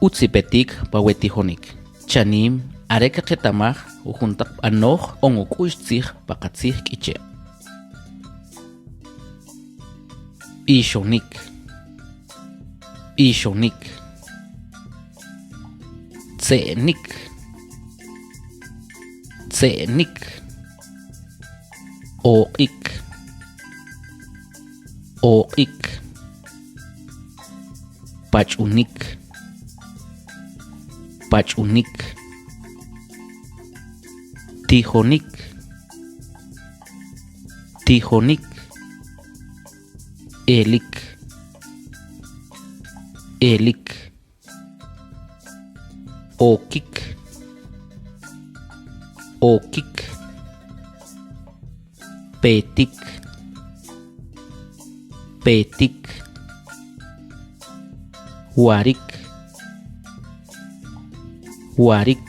Utzipetik pa we tijonik. Chanim are kaqeta'maj jujun taq b'anoj on uk'u'x tzij pa qatzij K'iche'. B'ixonik. B'ixonik. Tze'nik. Tze'nik. Oq'ik. Oq'ik. Pach'unik. Pach'unik. Tijonik. Tijonik. Elik. Elik. Okik. Okik. Petik. Petik. Warik. Warik.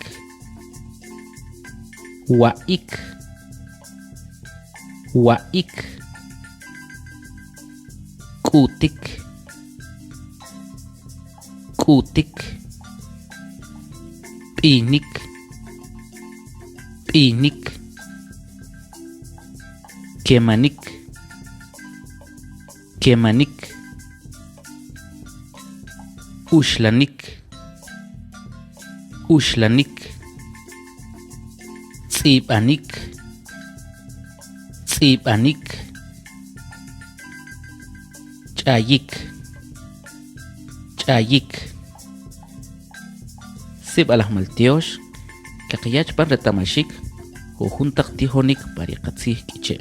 Wa'ik. Wa'ik. K'utik. K'utik. B'inik. B'inik. Kemanik. Kemanik. Uxlanik. Uxlanik. Tz'ib'anik. Tz'ib'anik. Ch'ayik. Ch'ayik. Sib'alaj maltyox kaqaya chpan reta'maxik jujun taq tijonik pa ri qatzij K'iche'.